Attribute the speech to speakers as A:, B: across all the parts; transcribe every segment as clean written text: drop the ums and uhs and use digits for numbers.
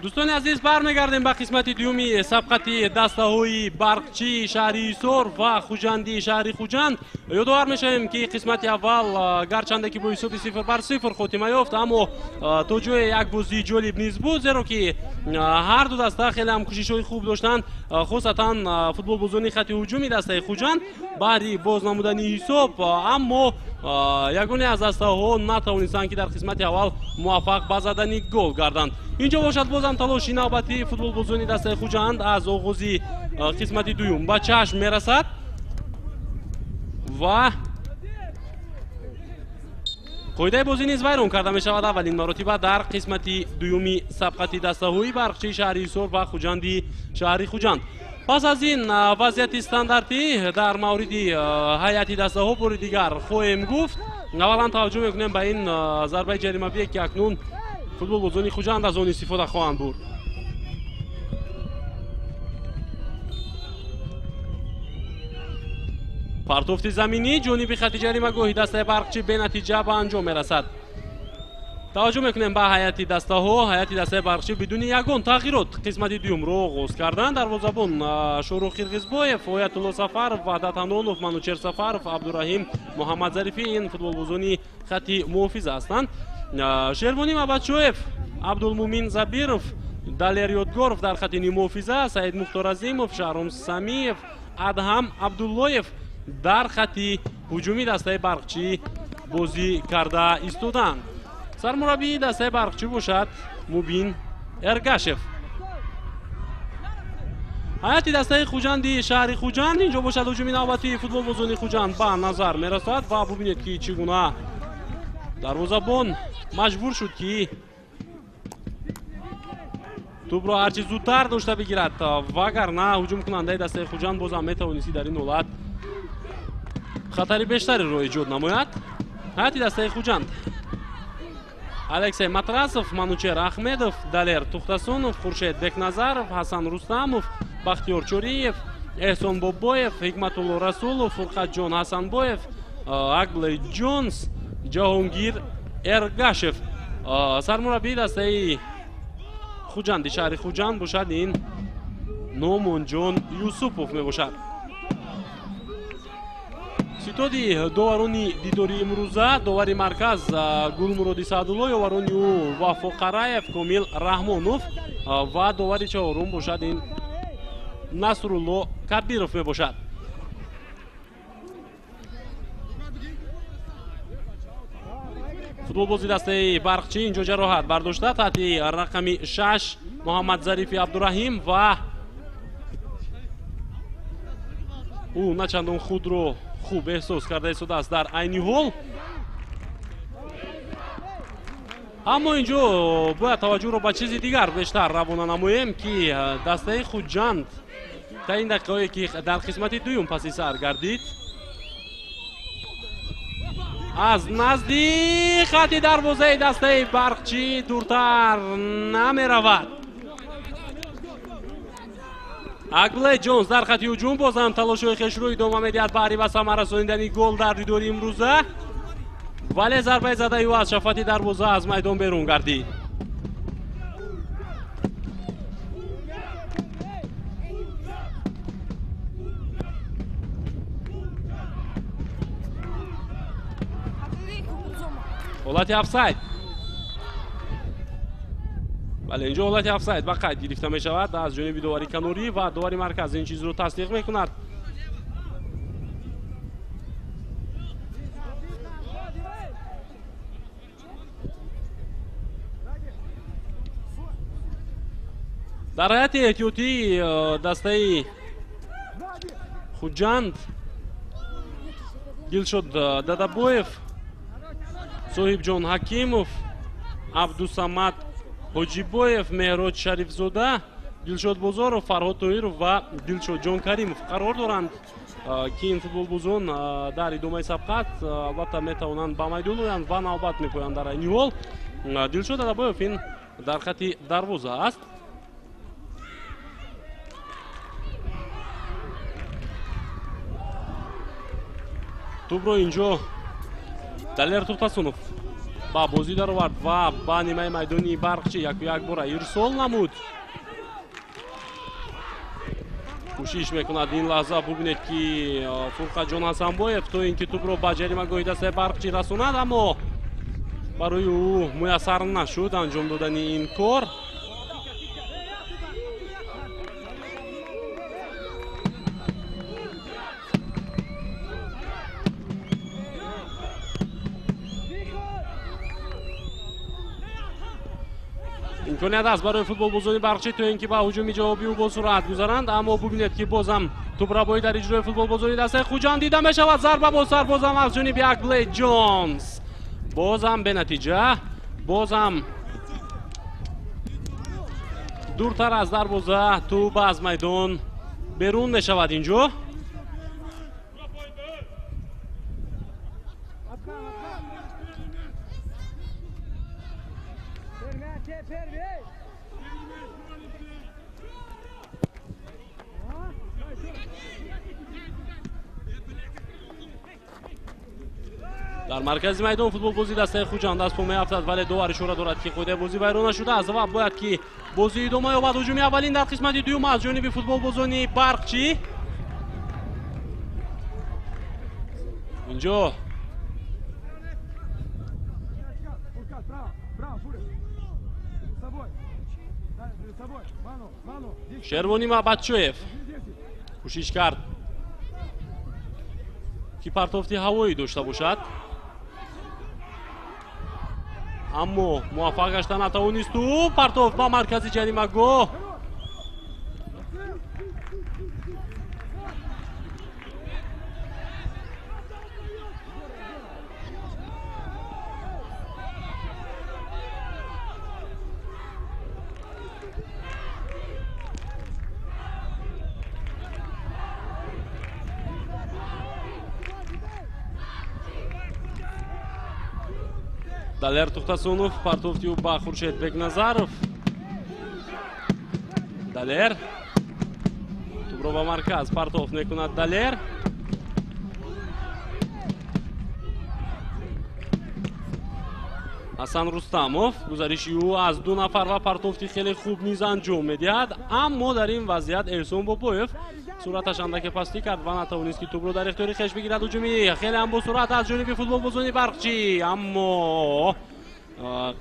A: Дӯстони азиз, бармегардем ба қисмати дуюми сабқати дастаҳои Барқчии шаҳри Ҳисор ва Хуҷандии шаҳри Хуҷанд. Ёдовар мешавем, ки қисмати аввал гарчанде ки бо ҳисоби 0-0 хотима ёфт, аммо то ҷое як бозии ҷолиб низ буд, зеро ки ҳар ду даста хеле ҳам кӯшишҳои хуб доштанд, хусусан футболбозони хати ҳуҷуми дастаи Хуҷанд баъди боз намудани ҳисоб, аммо ягоне аз дастаҳо натавонистанд, ки дар қисмати аввал муваффақ ба задани гол гарданд. Инҷо бошад бозам талоши навбати футболбозони дастаи Хуҷанд аз оғози қисмати дуюм ба чашм мерасад ва қоидаи бозӣ низ вайрон карда мешавад. Аввалин маротиба дар қисмати дуюми сабқати дастаҳои Барқчии шаҳри Ҳисор ва Хуҷанди шаҳри Хуҷанд. Пас аз ин вазъияти стандартӣ дар мавриди ҳайати дастаҳо бори дигар хоҳем гуфт. Аввалан таваҷҷӯҳ мекунем ба ин зарбаи ҷаримавие, ки акнун футболбозони Хуҷанд аз он истифода хоҳанд бурд. Партофти заминӣ ҷониби хати ҷаримагоҳи дастаи Барқчӣ бенатиҷа ба анҷом мерасад. Таваҷҷӯҳ мекунем ба ҳайати дастаҳо. Ҳайати дастаи Барқчӣ бидуни ягон тағйирот қисмати дуюмро оғоз карданд. Дарвозабон Шоҳрух Қирғизбоев, Оятулло Сафаров, Ваҳдат Ҳанонов, Манучер Сафаров, Абдураҳим Муҳаммадзарифӣ ин футболбозони хати муҳофиза ҳастанд. Шервонӣ Мабадшоев, Абдулмумин Забиров, Далер Ёдгоров дар хати ниммуҳофиза, Саид Мухтор Азимов, Шаҳром Самиев, Адҳам Абдуллоев дар хати ҳуҷуми дастаи Барқчӣ бозӣ карда истоданд. Сармураббии дастаи Барқчӣ бошад Мубин Эргашев. Ҳайати дастаи Хуҷанди шаҳри Хуҷанд инҷо бошад ҳуҷуми навбатии футболбозони Хуҷанд ба назар мерасад ва бубинед, ки чӣ гуна дарвозабон маҷбур шуд, ки тӯбро ҳарчи зудтар дошта бигирад, вагарна ҳуҷумкунандаи дастаи Хуҷанд бозам метавонисти дар ин ҳолат хатари бештареро эҷод намояд. Ҳайати дастаи Хуҷанд: Алексей Матрасов, Манучер Ахмедов, Далер Тухтасунов, Хуршед Бекназаров, Ҳасан Рустамов, Бахтиёр Чориев, Эҳсон Бобоев, Ҳикматулло Расулов, Фурқатҷон Ҳасанбоев, Аглей Ҷонс, Ҷаҳонгир Эргашев. Сармураббии дастаи Хуҷанди шаҳри Хуҷанд бошад ин Номонҷон Юсупов мебошад. Ситоди доварони дидори имрӯза: довари марказ Гулмуроди Саъдулло, ёварони ӯ Вафо Қараев, Комил Раҳмонов ва довари чаҳорум бошад ин Насрулло Кабиров мебошад. Футболбози дастаи Барқчӣ инҷо ҷароҳат бардошта таҳти рақами 6 Муҳаммадзарифи Абдураҳим ва ӯ начандон худро хуб эҳсос карда истодааст дар айни ҳол. Аммо инҷо бояд таваҷҷӯҳро ба чизи дигар бештар равона намоем, ки дастаи Хуҷанд та ин дақиқаҳое, ки дар қисмати дуюм паси сар гардид, аз назди хати дарвозаи дастаи Барқчӣ дуртар намеравад. Аглей Ҷонс дар хати ҳуҷум бозам талошҳои хешро идома медиҳад баҳри ба самар расонидани гол дар дидори имрӯза, вале зарбаи задаи ӯ аз шафати дарвоза аз майдон берун гардид. Ҳолати офсайд. Бале, инҷо ҳолати офсайд ба қайд гирифта мешавад аз ҷониби довари канорӣ ва довари марказ ин чизро тасдиқ мекунад. Дар ҳайати эҳтиётии дастаи Хуҷанд Дилшод Дадабоев, Соҳибҷон Ҳакимов, Абдусамад Ҳоҷибоев, Меҳроҷ Шарифзода, Дилшод Бозоров, Фарҳод Тоҳиров ва Дилшодҷон Каримов қарор доранд, ки ин футболбозон дар идомаи сабқат албатта метавонанд ба майдон оянд ва навбат мепоянд дар айни ҳол. Дилшод Дадабоев ин дар хати дарвоза аст. Тӯбро инҷо Далер Тухтасунов ба бозӣ даровард ва ба нимаи майдони Барқчӣ яку як бора ирсол намуд. Кӯшиш мекунад ин лаҳза, бубинед ки Фурқатҷон Ҳасанбоев то ин ки тӯбро ба ҷаримагоҳи дастаи Барқчӣ расонад, аммо барои ӯ муяссар нашуд анҷом додани ин кор. Имконият аст барои футболбозони Барқчӣ то ин ки ба ҳуҷуми ҷавобӣ ӯ бо суръат гузаранд, аммо бубинед ки бозам тӯбрабоӣ дар иҷрои футболбозони дастаи Хуҷанд дида мешавад. Зарба бо сар бозам аз ҷониби Акблей Ҷонс, бозам бенатиҷа, бозам дуртар аз дарвоза тӯб аз майдон берун мешавад. Инҷо дар маркази майдон футболбози дастаи Хуҷанд аз по меафтад, вале довар ишора дорад ки қоидаи бозӣ вайрон нашудааст ва бояд ки бозӣ идома ёбад. Ҳуҷуми аввалин дар қисмати дуюм аз ҷониби футболбозони Барқчӣ. Инҷо Шервони Мабатчоев кӯшиш кард ки партофти ҳавоӣ дошта бошад, аммо муваффақ гашта натавонист. Ӯ партофт ба маркази ҷаримагоҳ. Далер Тухтасунов партофти ӯ ба Хуршед Бекназаров. Далер тӯбро ба марказ партофт мекунад. Далер Ҳасан Рустамов гузариши ӯ аз ду нафар ва партофти хеле хуб низ анҷом медиҳад, аммо дар ин вазъият Эҳсон Бобоев суръаташ андаке пастӣ кард ва натавонист ки тӯбро дар ихтиёри хеш бигирад. Ҳуҷуми хеле ҳам бо суръат аз ҷониби футболбозони Барқчӣ, аммо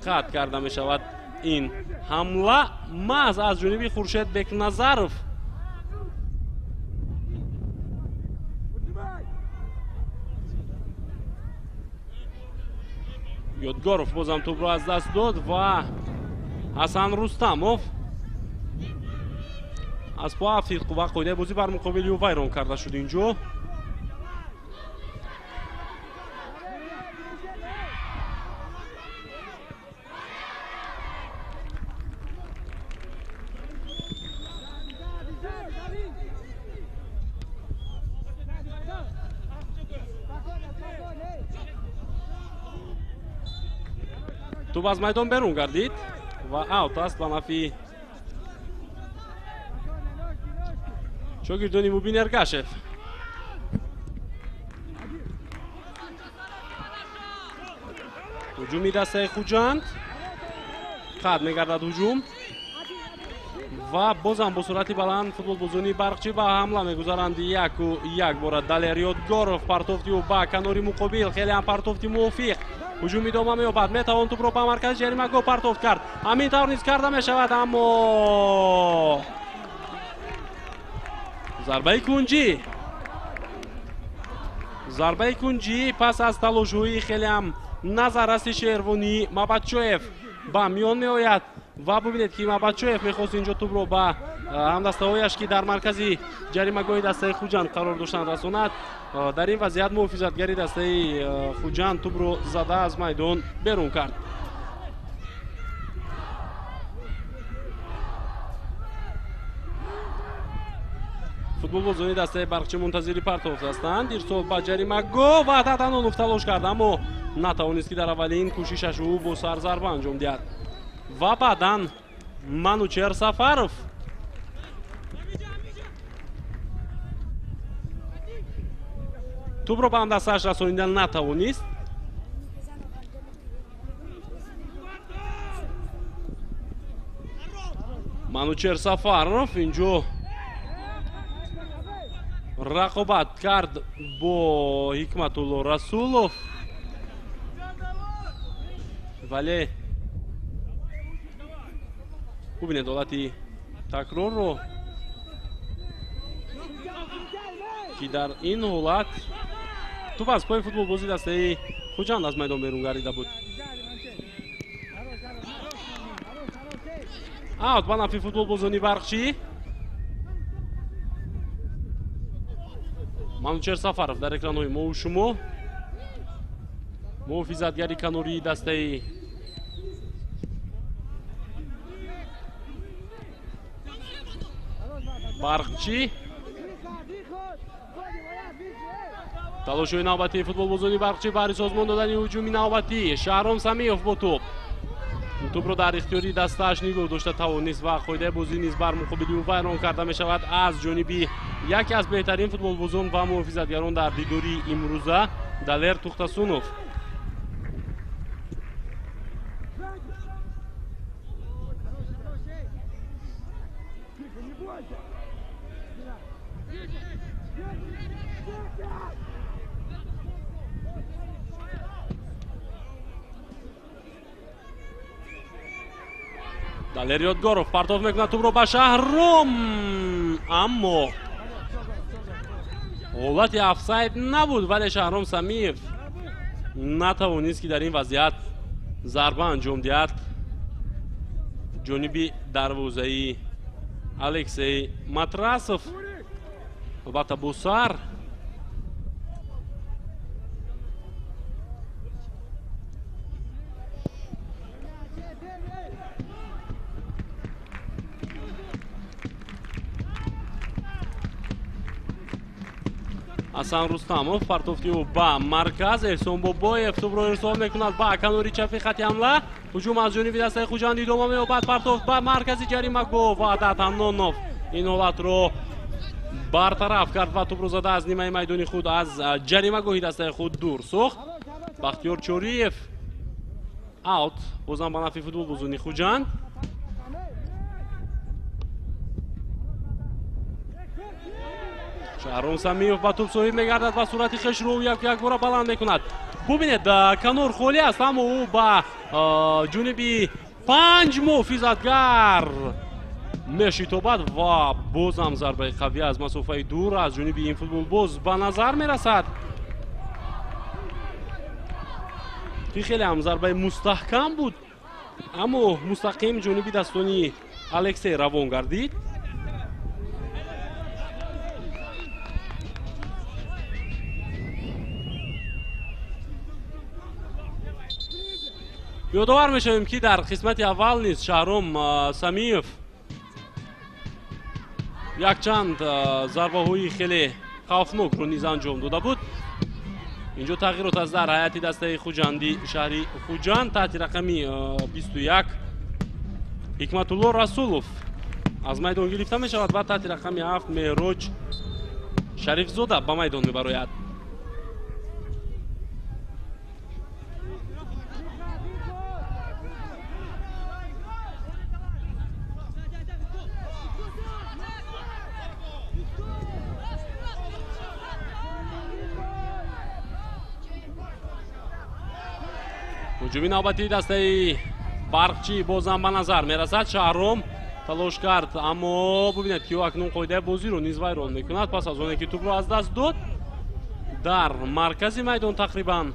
A: қатъ карда мешавад ин ҳамла маҳз аз ҷониби Хуршед Бекназаров. Ёдгоров бозам тӯбро аз даст дод ва Ҳасан Рустамов аз по афтид ва қоидаи бозӣ бар муқобили ӯ вайрон карда шуд. Инҷо тӯб аз майдон берун гардид ва аут аст ба нафъи шогирдони Мубин Эргашев. Ҳуҷуми дастаи Хуҷанд қатъ мегардад ҳуҷум ва бозам бо суръати баланд футболбозони Барқчӣ ба ҳамла мегузаранд. Яку як бора Далер Ёдгоров партофти ӯ ба канори муқобил, хеле ҳам партофти мувофиқ. Ҳуҷум идома меёбад, метавон тӯбро ба маркази ҷаримагоҳ партофт кард. Ҳамин тавр низ карда мешавад, аммо зарбаи кунҷӣ, зарбаи кунҷӣ пас аз талошҳои хеле ҳам назарраси Шервонӣ Мабатчоев ба миён меояд ва бубинед ки Мабатчоев мехост инҷо тӯбро ба ҳамдастаҳояш ки дар маркази ҷаримагоҳи дастаи Хуҷанд қарор доштанд расонад. Дар ин вазъият муҳофизатгари дастаи Хуҷанд тӯбро зада аз майдон берун кард. Футболбозони дастаи Барқчӣ мунтазири партофт ҳастанд. Ирсол ба ҷаримагоҳ ва Татанонов талош кард, аммо натавонист ки дар аввалин кӯшишаш ӯ бо сар зарба анҷом диҳад. Ва баъдан Манучер Сафаров тӯбро ба ҳамдастааш расонида натавонист. Манучер Сафаров инҷо рақобат кард бо Ҳикматулло Расулов, вале бубинед ҳолати такрорро, ки дар ин ҳолат туп аз пои футболбози дастаи Хуҷанд аз майдон берун гардида буд. Аут ба нафи футболбозони Барқчӣ. Манучер Сафаров дар экранҳои мову шумо, муҳофизатгари канории дастаи Барқчӣ. Талошҳои навбатии футболбозони Барқчӣ барои созмон додани ҳуҷуми навбатӣ. Шаҳром Самиев бо туп. Тупро дар ихтиёри дастааш нигоҳ дошта тавонист ва қоидаи бозӣ низ бар муқобили ӯ вайрон карда мешавад аз ҷониби яке аз беҳтарин футболбозон ва муҳофизатгарон дар дидори имрӯза Далер Тухтасунов. Далер Ёдгоров партов мекунад тупро ба Шаҳром, аммо ҳолати офсайд набуд, вале Шаҳром Самиев натавонист, ки дар ин вазъият зарба анҷом диҳад ҷониби дарвозаи Алексей Матрасов. Албатта бо сар. Ҳасан Рустамов партофти ӯ ба марказ. Эҳсон Бобоев тупро ирсол мекунад ба канори чапи хати ҳамла. Ҳуҷум аз ҷониби дастаи Хуҷанд идома меёбад. Партофт ба маркази ҷаримагоҳ ва Ваҳдат Ҳаннонов ин ҳолатро бартараф кард ва тупро зада аз нимаи майдони худ, аз ҷаримагоҳи дастаи худ дур сохт. Бахтиёр Чориев аут бозам ба нафи футболбозони Хуҷанд. Шаҳром Самиев ба туп соҳиб мегардад ва сурати хешро ӯ якбора баланд мекунад. Бубинед, канор холӣ аст, аммо ӯ ба ҷониби 5 муҳофизатгар мешитобад ва бозам зарбаи қавӣ аз масофаи дур аз ҷониби ин футболбоз ба назар мерасад, ки хеле ҳам зарбаи мустаҳкам буд, аммо мустақим ҷониби дастони Алексей равон гардид. Ёдовар мешавем, ки дар қисмати аввал низ Шаҳром Самиев якчанд зарбаҳои хеле хавфнокро низ анҷом дода буд. Инҷо тағйирот аз дар ҳайати дастаи Хуҷанди шаҳри Хуҷанд таҳти рақами 21 Ҳикматулло Расулов аз майдон гирифта мешавад ва таҳти рақами 7 Меҳроҷ Шарифзода ба майдон мебарояд. Ҳуҷуми навбатии дастаи Барқчӣ бозам ба назар мерасад. Шаҳром талош кард, аммо бубинед, ки ӯ акнун қоидаи бозиро низ вайрон мекунад пас аз оне ки тупро аз даст дод дар маркази майдон тақрибан.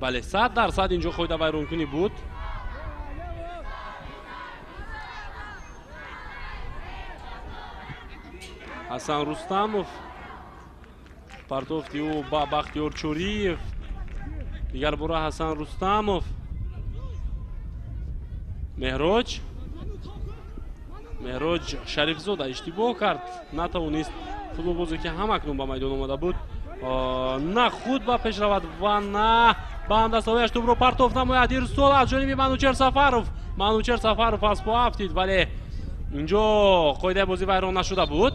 A: Бале, 100% инҷо қоида вайронкунӣ буд. Ҳасан Рустамов партофти ӯ ба Бахтиёр Чориев, дигар бора Ҳасан Рустамов, Меҳроҷ Шарифзода иштибоҳ кард, натавонист футболбозе ки ҳамакнун ба майдон омада буд на худ ба пеш равад ва на ба ҳамдастовияш тупро партофт намояд. Ирсол аз ҷониби Манучер Сафаров. Манучер Сафаров аз по афтид, вале инҷо қоидаи бозӣ вайрон нашуда буд.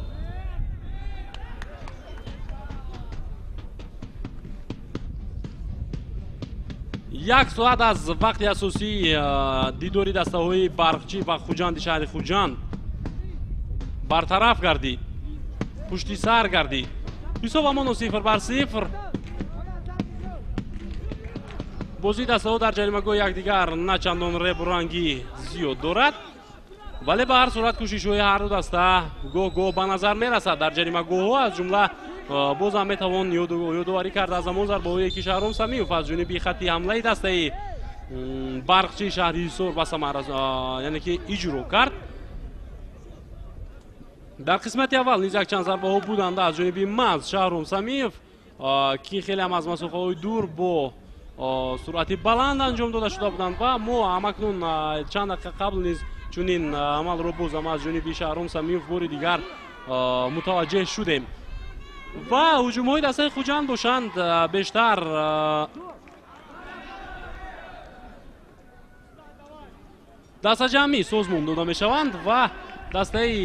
A: Як соат аз вақти асосии дидори дастаҳои Барқчӣ ва Хуҷанди шаҳри Хуҷанд бартараф гардид, пушти сар гардид. Ҳисоб ҳамоно 0-0. Бозии дастаҳо дар ҷаримагоҳи якдигар на чандон ребурангӣ зиёд дорад, вале ба ҳар сурат кӯшишҳои ҳарду даста гоҳ-гоҳ ба назар мерасад дар ҷаримагоҳҳо. Аз ҷумла боз ҳам метавон ёдоварӣ кард аз ҳамон зарбаҳое ки Шаҳром Самиев аз ҷониби хатти ҳамлаи дастаи Барқчии шаҳри Ҳисор ба самар, яъне ки иҷро кард. Дар қисмати аввал низ якчанд зарбаҳо буданд аз ҷониби маз Шаҳром Самиев, ки хеле ҳам аз масофаҳои дур бо суръати баланд анҷом дода шуда буданд ва мо ҳамакнун чанд дақиқа қабл низ чунин амалро бозам аз ҷониби Шаҳром Самиев бори дигар мутаваҷҷеҳ шудем. Ва ҳуҷумҳои дастаи Хуҷанд бошанд бештар дастаҷамъӣ созмон дода мешаванд ва дастаи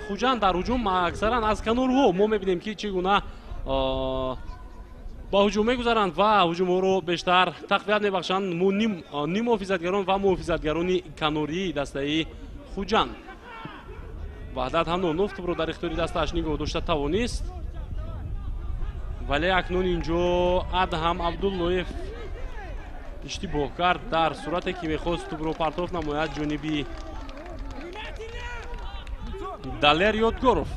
A: Хуҷанд дар ҳуҷум аксаран аз канорҳо мо мебинем ки чӣ гуна ба ҳуҷум мегузаранд ва ҳуҷумҳоро бештар тақвият мебахшанд ниммуҳофизатгарон ва муҳофизатгарони канории дастаи Хуҷанд. Ваҳдат Ҳаннонов тӯбро дар ихтиёри дастааш нигоҳ дошта тавонист, вале акнун инҷо Адҳам Абдуллоев иштибоҳ кард дар сурате ки мехост тӯбро партоф намояд ҷониби Далер Ёдгоров.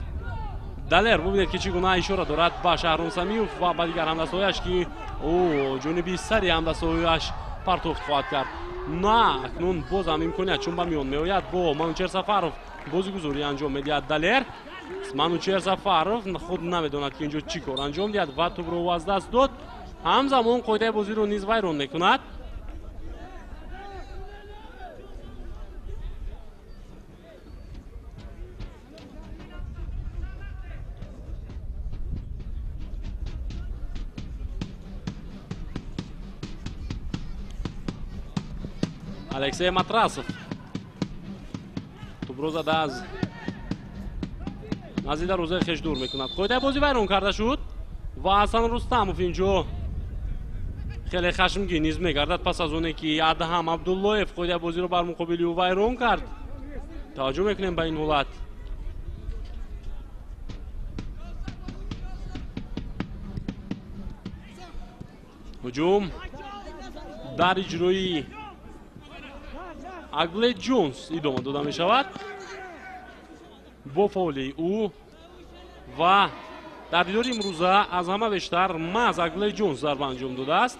A: Далер бубинед ки чӣ гуна ишора дорад ба Шаҳром Самиев ва ба дигар ҳамдастҳояш ки ӯ ҷониби сари ҳамдастҳояш партофт хоҳад кард. На, акнун боз ҳам имконият чун ба миён меояд бо Манучер Сафаров бозигузорӣ анҷом медиҳад Далер. Манучер Сафаров худ намедонад ки инҷо чӣ кор анҷом диҳад ва тӯбро аз даст дод. Ҳамзамон қоидаи бозиро низ вайрон мекунад. Алексей Матрасов тӯбро зада аз назди дарвозаи хеш дур мекунад. Қоидаи бозӣ вайрон карда шуд ва Ҳасан Рустамов инҷо хеле хашмгин низ мегардад пас аз оне ки Адҳам Абдуллоев қоидаи бозиро бар муқобили ӯ вайрон кард. Таваҷҷӯҳ мекунем ба ин ҳолат. Ҳуҷум дар иҷрои Агле Ҷонс идома дода мешавад бо фаъолияи ӯ ва дар дидори имрӯза аз ҳама бештар маз Агле Ҷонс зарба анҷом додааст,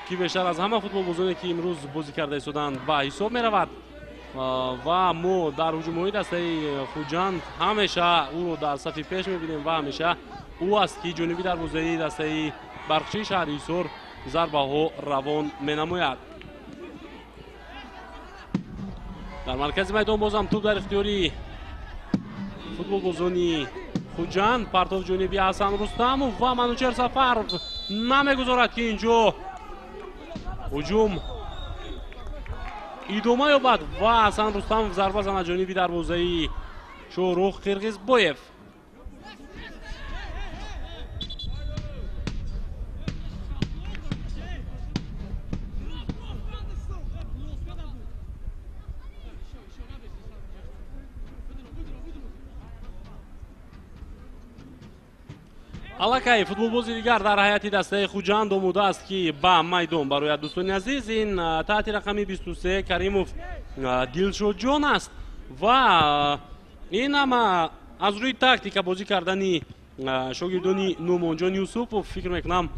A: ки бештар аз ҳама футболбозоне ки имрӯз бозӣ карда истоданд ба ҳисоб меравад. Ва мо дар ҳуҷумҳои дастаи Хуҷанд ҳамеша ӯро дар сафи пеш мебинем ва ҳамеша ӯ аст ки ҷониби дарвозаи дастаи Барқчии шаҳри Ҳисор зарбаҳо равон менамояд. Дар маркази майдон бозам тӯб дар ихтиёри футболбозони Хуҷанд. Партов ҷониби Ҳасан Рустамов ва Манучер Сафаров намегузорад ки инҷо ҳуҷум идома ёбад ва Ҳасан Рустамов зарба занад ҷониби дарвозаи Шоҳрух Қирғизбоев. Аллакай футболбози дигар дар ҳайати дастаи Хуҷанд омодааст ки ба майдон барояд. Дӯстони азиз, ин таҳти рақами 23 Каримов Дилшодҷон аст ва ин ҳама аз рӯи тактика бозӣ кардани шогирдони Нумонҷон Юсупов фикр мекунам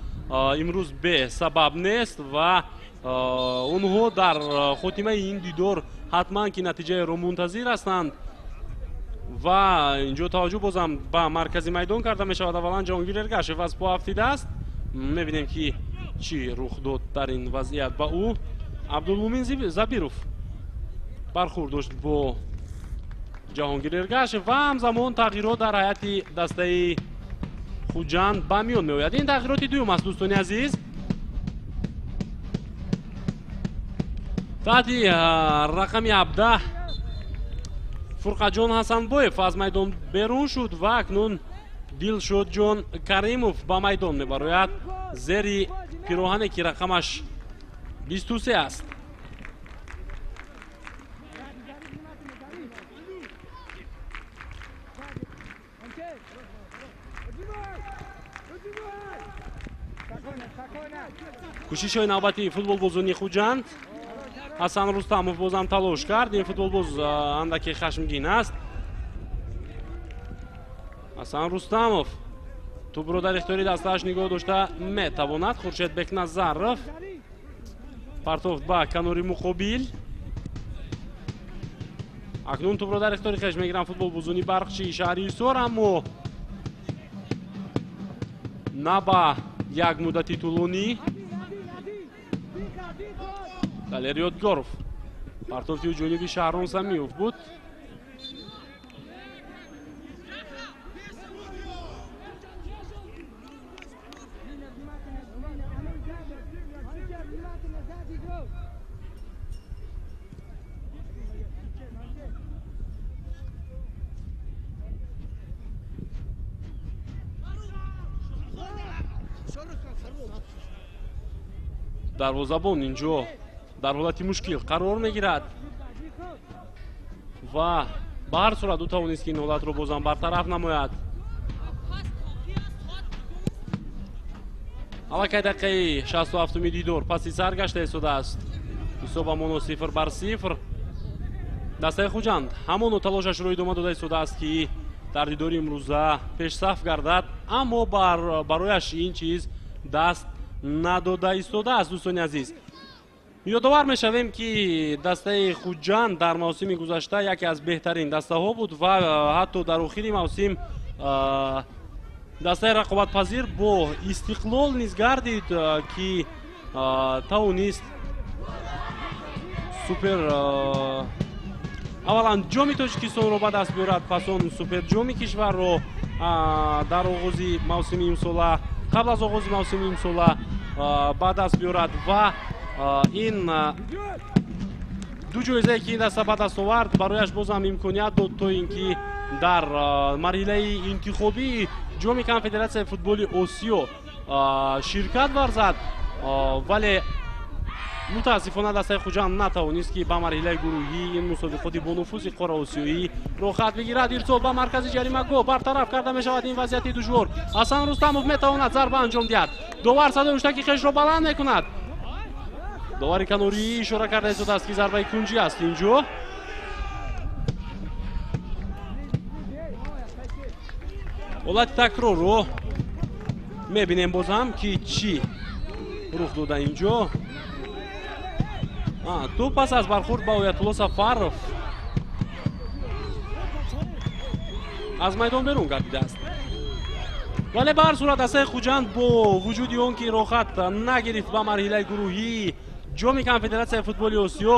A: имрӯз бесабаб нест ва онҳо дар хотимаи ин дидор ҳатман ки натиҷаеро мунтазир ҳастанд. Ва инҷо таваҷҷӯҳ бозам ба маркази майдон карда мешавад. Аввалан Ҷаҳонгир Эргашев аз по афтидааст. Мебинем ки чӣ рух дод дар ин вазъият ба ӯ. Абдулмумин Забиров бархӯрд дошт бо Ҷаҳонгир Эргашев ва ҳамзамон тағйирот дар ҳайати дастаи Хуҷанд ба миён меояд. Ин тағйироти дуюм аст, дӯстони азиз. Таҳти рақами 17 Фурқатҷон Ҳасанбоев аз майдон берун шуд ва акнун Дилшодҷон Каримов ба майдон мебарояд зери пироҳане ки рақамаш 23 аст. Кӯшишҳои навбатии футболбозони Хуҷанд. Ҳасан Рустамов бозам талош кард. Ин футболбоз андаке хашмгин аст. Ҳасан Рустамов тӯбро дар ихтиёри дастааш нигоҳ дошта метавонад. Хуршед Бекназаров партофт ба канори муқобил. Акнун тӯбро дар ихтиёри хеш мегиранд футболбозони Барқчии шаҳри Ҳисор, аммо на ба як муддати тӯлонӣ. Далер Ёдгоров партофти ҷониби Шаҳрон Самиев буд. Дарвозабон инҷо дар ҳолати мушкил қарор мегирад ва ба ҳар сурат ӯ тавонист ки ин ҳолатро бозам бартараф намояд. Аллакай дақиқаи 67-уми дидор паси сар гашта истодааст. Ҳисобамоно 0-0. Дастаи Хуҷанд ҳамоно талошашро идома дода истодааст ки дар дидори имрӯза пешсаф гардад, аммо барояш ин чиз даст надода истодааст. Дӯстони азиз, ёдовар мешавем ки дастаи Хуҷанд дар мавсими гузашта яке аз беҳтарин дастаҳо буд ва ҳатто дар охири мавсим дастаи рақобатпазир бо Истиқлол низ гардид ки тавонист супер аввалан ҷоми Тоҷикистонро ба даст биёрад, пас он суперҷоми кишварро дар оғози мавсими имсола, қабл аз оғози мавсими имсола ба даст биёрад ва ин ду ҷоизае ки ин даста ба даст овард барояш бозам имконият дод то ин ки дар марҳилаи интихобии ҷоми конфедератсияи футболи Осиё ширкат варзад, вале мутаассифона дастаи Хуҷанд натавонист ки ба марҳилаи гурӯҳии ин мусобиқоти бонуфузи қораи осиёӣ роҳхат бигирад. Ирсол ба маркази ҷаримагоҳ бартараф карда мешавад ин вазъияти душвор. Ҳасан Рустамов метавонад зарба анҷом диҳад. Довар садои ҳуштаки хешро баланд мекунад. Довари канорӣ ишора карда истодааст ки зарбаи кунҷӣ аст инҷо. Ҳолати такрорро мебинем бозам ки чӣ рух дода инҷо. Тӯб пас аз бархӯрд ба Оятулло Сафаров аз майдон берун гардидааст. Вале ба ҳар сурат дастаи Хуҷанд бо вуҷуди он ки роҳхат нагирифт ба марҳилаи гурӯҳии ҷоми конфедератсияи футболи Осиё,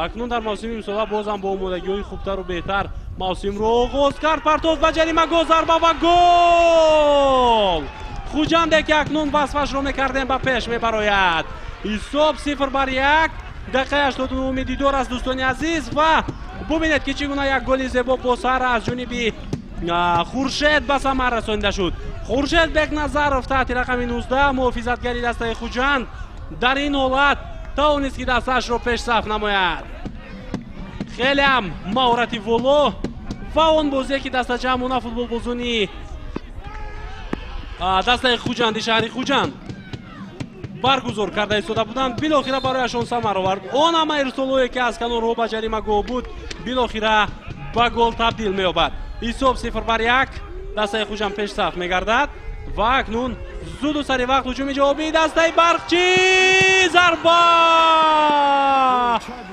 A: акнун дар мавсими имсола бозам бо омодагиҳои хубтару беҳтар мавсимро оғоз кард. Партофт ба ҷаримагоҳ, зарба ва гол! Хуҷанде ки акнун васфашро мекардем ба пеш мебарояд. Ҳисоб 0-1. Дақиқаи 89-уми дидор аст дӯстони азиз ва бубинед ки чӣ гуна як голи зебо бо сар аз ҷониби Хуршед ба самар расонида шуд. Хуршед Бекназаров таҳти рақами 19 муҳофизатгари дастаи Хуҷанд дар ин ҳолат тавонист ки дастаашро пешсаф намояд. Хеле ҳам маҳорати воло ва он бозие ки дастаҷамъона футболбозони дастаи Хуҷанди шаҳри Хуҷанд баргузор карда истода буданд, билохира барояшон самар овард. Он ҳама ирсолҳое ки аз канорҳо ба ҷаримагоҳ буд, билохира ба гол табдил меёбад. Ҳисоб 0-1. Дастаи Хуҷанд пешсаф мегардад ва акнун зуду сари вақт ҳуҷуми ҷавобии дастаи Барқчӣ. Зарба!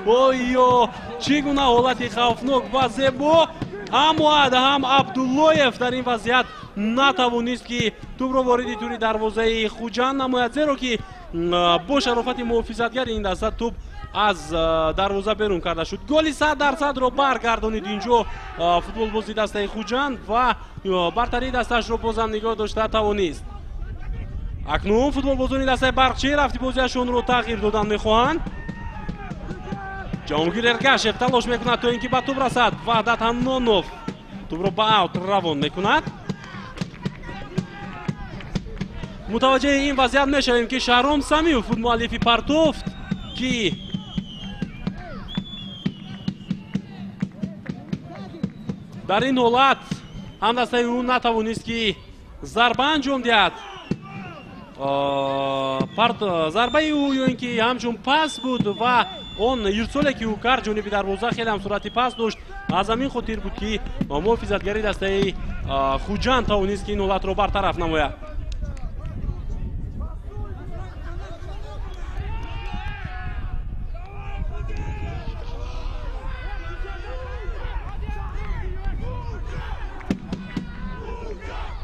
A: Оё чӣ гуна ҳолати хавфнок ва зебо! Аммо Адҳам Абдуллоев дар ин вазъият натавонист ки тӯбро вориди тури дарвозаи Хуҷанд намояд, зеро ки бо шарофати муҳофизатгари ин даста тӯб аз дарвоза берун карда шуд. Голи 100%-ро баргардонид инҷо футболбози дастаи Хуҷанд ва бартарии дастаашро бозам нигоҳ дошта тавонист. Акнун футболбозони дастаи Барқчӣ рафти бозиашонро тағйир додан мехоҳанд. Ҷаҳонгир Эргашев талош мекунад то ин ки ба тӯб расад. Ваҳдат Ҳаннонов тӯбро ба аут равон мекунад. Мутаваҷҷеҳи ин вазъият мешавем, ки Шаҳром Самиев буд муаллифи партофт, ки дар ин ҳолат ҳамдастаи ӯ натавонист, ки зарба анҷом диҳад. Зарбаи ӯ ё ин ки ҳамчун пас буд ва он ирсоле, ки ӯ кард ҷониби дарвоза, хеле ҳам суръати пас дошт. Аз ҳамин хотир буд, ки муҳофизатгари дастаи Хуҷанд тавонист, ки ин ҳолатро бартараф намояд.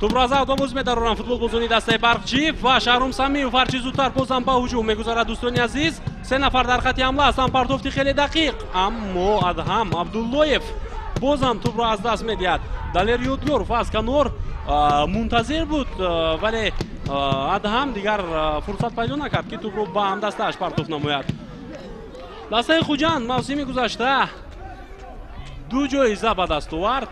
A: Тӯбро аз автобус медароранд футболбозони дастаи Барқчӣ ва Шаҳром Самиев ҳарчи зудтар бозам ба ҳуҷум мегузарад. Дӯстони азиз, се нафар дар хати ҳамла ҳастанд. Партофти хеле дақиқ, аммо Адҳам Абдуллоев бозам тӯбро аз даст медиҳад. Далер Ёдгоров аз канор мунтазир буд, вале Адҳам дигар фурсат пайдо накард, ки тӯбро ба ҳамдастааш партофт намояд. Дастаи Хуҷанд мавсими гузашта ду ҷоиза ба даст овард.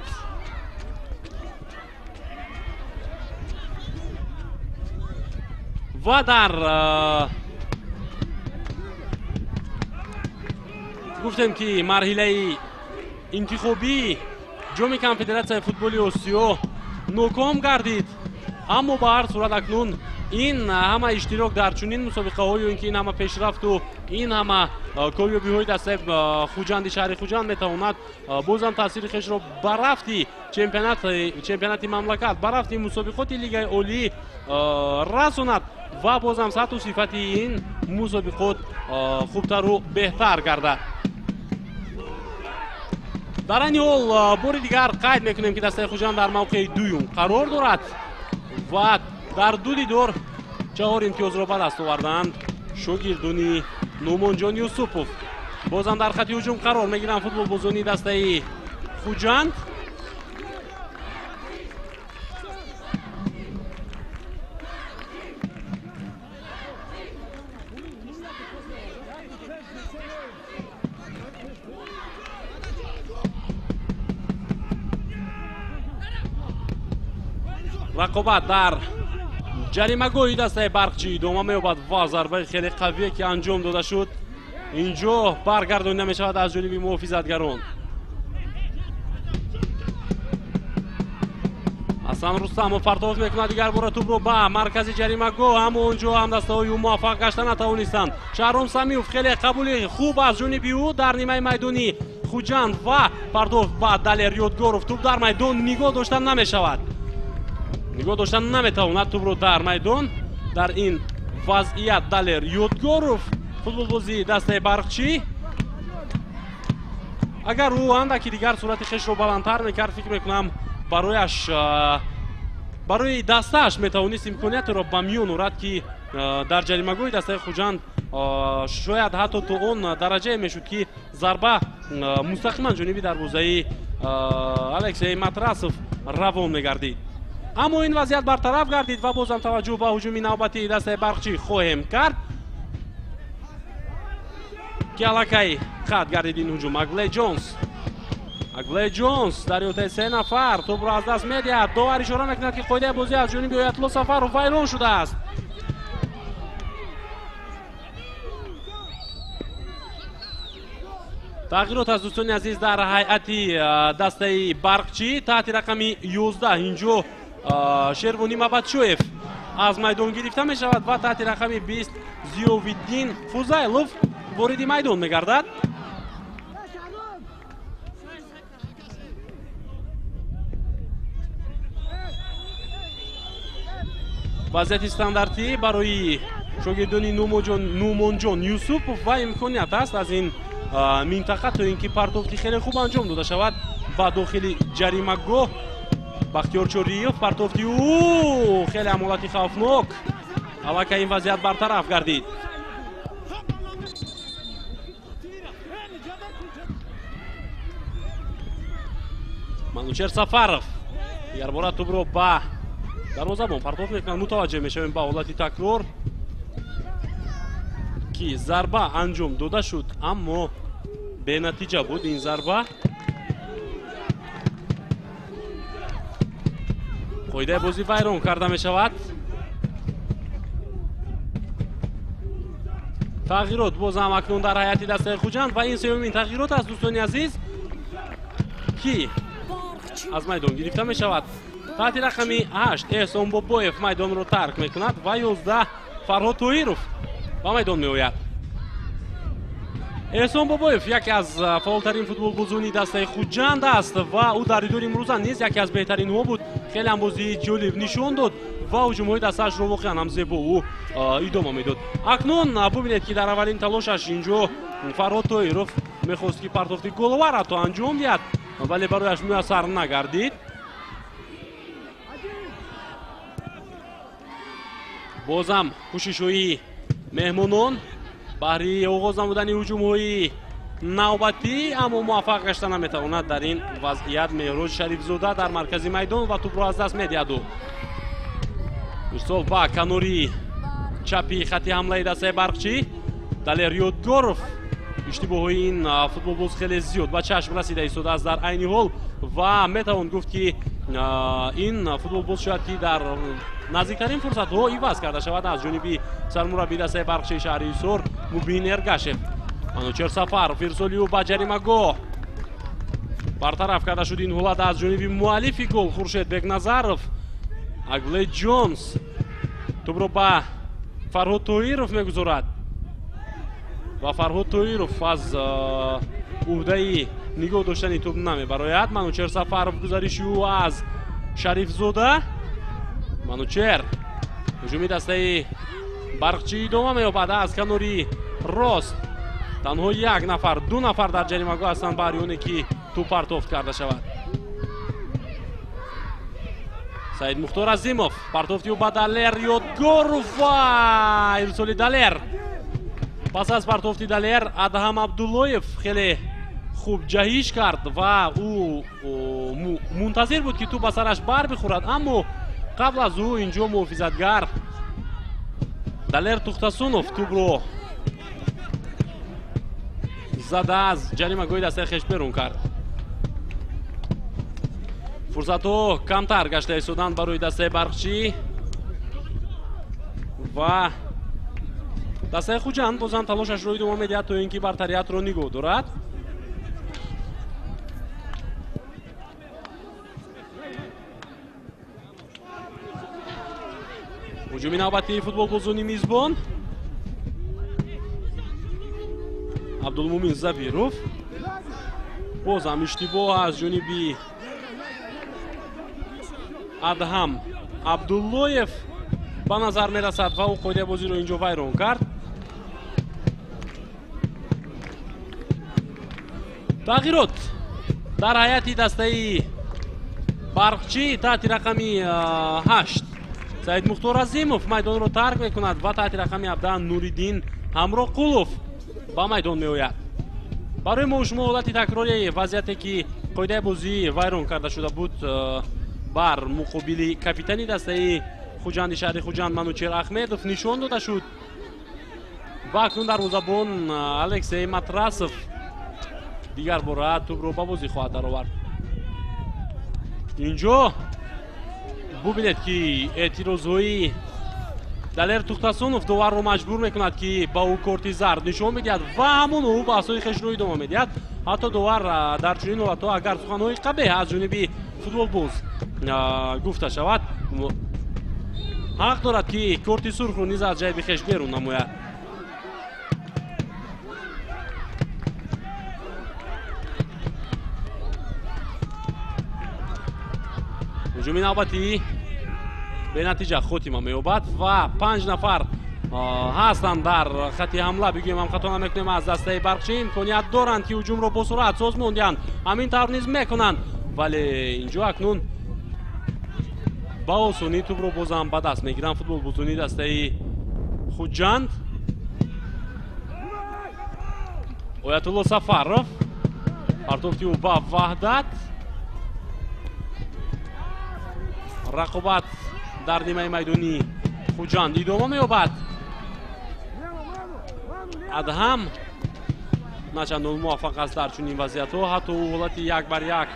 A: Ва дар гуфтем, ки марҳилаи интихобии ҷоми Конфедератсияи футболи Осиё ноком гардид, аммо ба ҳар сурат акнун ин ҳама иштирок дар чунин мусобиқаҳо ё ин ки ин ҳама пешрафту ин ҳама комёбиҳои дастаи Хуҷанди шаҳри Хуҷанд метавонад бозам таъсири хешро ба рафти чемпионати мамлакат, ба рафти мусобиқоти Лигаи Олӣ расонад ва бозам сатҳу сифати ин мусобиқот хубтару беҳтар гардад. Дар айни ҳол бори дигар қайд мекунем, ки дастаи Хуҷанд дар мавқеи дуюм қарор дорад ва дар ду дидор 4 имтиёзро ба даст оварданд шогирдони Нумонҷон Юсупов. Бозам дар хати ҳуҷум қарор мегиранд футболбозони дастаи Хуҷанд. Рақобат дар ҷаримагоҳи дастаи Барқчӣ идома меёбад ва зарбаи хеле қавие, ки анҷом дода шуд, инҷо баргардонида мешавад аз ҷониби муҳофизатгарон. Ҳасан Рустамов партоф мекунад дигар бора тӯбро ба маркази ҷаримагоҳ, аммо онҷо ҳамдастаҳои ӯ муваффақ гашта натавонистанд. Шаҳром Самиев хеле қабули хуб аз ҷониби ӯ дар нимаи майдони Хуҷанд ва партоф ба Далер Ёдгоров. Тӯб дар майдон нигоҳ дошта намешавад, нигоҳ дошта наметавонад тӯбро дар майдон. Дар ин вазъият Далер Ёдгоров, футболбози дастаи Барқчӣ, агар ӯ андаки дигар суръати хешро баландтар мекард, фикр мекунам барои дастааш метавонист имкониятро ба миён орад, ки дар ҷаримагоҳи дастаи Хуҷанд шояд ҳатто то он дараҷае мешуд, ки зарба мустақиман ҷониби дарвозаи Алексей Матрасов равон мегардид. Аммо ин вазъият бартараф гардид ва бозам таваҷҷӯҳ ба ҳуҷуми навбатии дастаи Барқчӣ хоҳем кард, ки аллакай қатъ гардид ин ҳуҷум. Аглей Ҷонс дар иҳотаи се нафар тӯбро аз даст медиҳад. Довар ишора мекунад, ки қоидаи бозӣ аз ҷониби Оятулло Сафаров вайрон шудааст. Тағйирот аз дӯстони азиз дар ҳайати дастаи Барқчӣ. Таҳти рақами 11 инҷо Шервонӣ Мабадшоев аз майдон гирифта мешавад ва таҳти рақами 20 Зиёвиддин Фузайлов вориди майдон мегардад. Вазъияти стандартӣ барои шогирдони Нумонҷон Юсупов ва имконият аст аз ин минтақа то ин ки партофти хеле хуб анҷом дода шавад ба дохили ҷаримагоҳ. Бахтиёр Чориев, партофти ӯ хеле ҳам ҳолати хавфнок. Аллакай ин вазъият бартараф гардид. Манучер Сафаров дигарбора тӯбро ба дарвозабон партоф мекунад. Мутаваҷҷеҳ мешавем ба ҳолати такрор, ки зарба анҷом дода шуд, аммо бенатиҷа буд ин зарба. Қоидаи бозӣ вайрон карда мешавад. Тағйирот боз ҳам акнун дар ҳайати дастаи Хуҷанд ва ин сеюмин тағйирот аст, дӯстони азиз, ки аз майдон гирифта мешавад. Таҳти рақами 8 Эҳсон Бобоев майдонро тарк мекунад ва 11 Фарҳод Тоҳиров ба майдон меояд. Эҳсон Бобоев яке аз фаъолтарин футболбозони дастаи Хуҷанд аст ва ӯ дар дидори имрӯза низ яке аз беҳтаринҳо буд. Хеле ҳам бозии ҷолиб нишон дод ва ҳуҷумҳои дастаашро воқеан ҳам зебо ӯ идома медод. Акнун бубинед, ки дар аввалин талошаш инҷо Фарҳод Тоҳиров мехост, ки партофти головар ҳатто анҷом диҳад, вале барояш муяссар нагардид. Бозам кӯшишҳои меҳмонон баҳри оғоз намудани ҳуҷумҳои навбатӣ, аммо муваффақ гашта наметавонад дар ин вазъият Меҳроҷ Шарифзода дар маркази майдон ва тӯбро аз даст медиҳад. Ирсол ба канори чапи хати ҳамлаи дастаи Барқчӣ. Далер Ёдгоров, иштибоҳҳои ин футболбоз хеле зиёд ба чашм расида истодааст дар айни ҳол ва метавон гуфт, ки ин футболбоз шояд ки дар наздиктарин фурсатҳо иваз карда шавад аз ҷониби сармураббии дастаи Барқчии шаҳри Ҳисор Мубин Эргашев. Манучер Сафаров ирсоли ӯ ба ҷаримагоҳ, бартараф карда шуд ин ҳолат аз ҷониби муаллифи гол Хуршед Бекназаров. Агле Ҷонс тӯбро ба Фарҳод Тоҳиров мегузорад ва Фарҳод Тоҳиров аз уҳдаи нигоҳ доштани тӯб намебарояд. Манучер Сафаров, гузариши ӯ аз Шарифзода. Манучер, ҳуҷуми дастаи Барқчӣ идома меёбад аз канори рост. Танҳо як нафар, ду нафар дар ҷаримагоҳ ҳастанд баҳри оне ки тӯб партофт карда шавад. Саид Мухтор Азимов, партофти ӯ ба Далер Ёдгоров ва ирсоли Далер. Пас аз партофти Далер Адҳам Абдуллоев хеле хуб ҷаҳиш кард ва ӯ мунтазир буд, ки тӯб ба сараш бар бихӯрад, аммо қабл аз ӯ инҷо муҳофизатгар Далер Тухтасунов тӯбро зада аз ҷаримагоҳи дастаи хеш берун кард. Фурсатҳо камтар гашта истоданд барои дастаи Барқчӣ ва дастаи Хуҷанд бозам талошашро идома медиҳад то ин ки бартариятро нигоҳ дорад. Ҳуҷуми навбатии футболбозони мизбон. Абдулмумин Забиров, бозам иштибоҳ аз ҷониби Адҳам Абдуллоев ба назар мерасад ва ӯ қоидаи бозиро инҷо вайрон кард. Тағйирот дар ҳайати дастаи Барқчӣ. Таҳти рақами 8 Саид Мухтор Азимов майдонро тарк мекунад ва таҳти рақами 17 Нуриддин Ҳамроқулов ба майдон меояд. Барои мо шумо ҳолати такрори вазъияте ки қоидаи бозӣ вайрон карда шуда буд бар муқобили капитани дастаи Хуҷанди шаҳри Хуҷанд Манучер Ахмедов нишон дода шуд ва акнун дарвозабон Алексей Матрасов дигар бора тӯбро ба бозӣ хоҳад даровард. Инҷо бубинед, ки эътирозҳои Далер Тухтасунов доварро маҷбур мекунад, ки ба ӯ корти зард нишон медиҳад ва ҳамон ӯ баҳсҳои хешро идома медиҳад. Ҳатто довар дар чунин ҳолатҳо агар суханҳои қабеҳ аз ҷониби футболбоз гуфта шавад, ҳақ дорад, ки корти сурхро низ аз ҷайби хеш берун намояд. Ҳуҷуми навбатӣ бенатиҷа хотима меёбад ва 5 нафар ҳастанд дар хати ҳамла. Бигӯем ҳам хато намекунем, аз дастаи Барқчӣ имконият доранд, ки ҳуҷумро бо суръат созмон диҳанд. Ҳамин тавр низ мекунанд, вале инҷо акнун ба осонӣ тӯбро бозам ба даст мегиранд футболбозони дастаи Хуҷанд. Оятулло Сафаров, партофти ӯ ба Ваҳдат. Рақобат дар нимаи майдонии Хуҷанд идома меёбад. Адҳам начандон муваффақ аст дар чунин вазъиятҳо, ҳатто ӯ ҳолати як бар як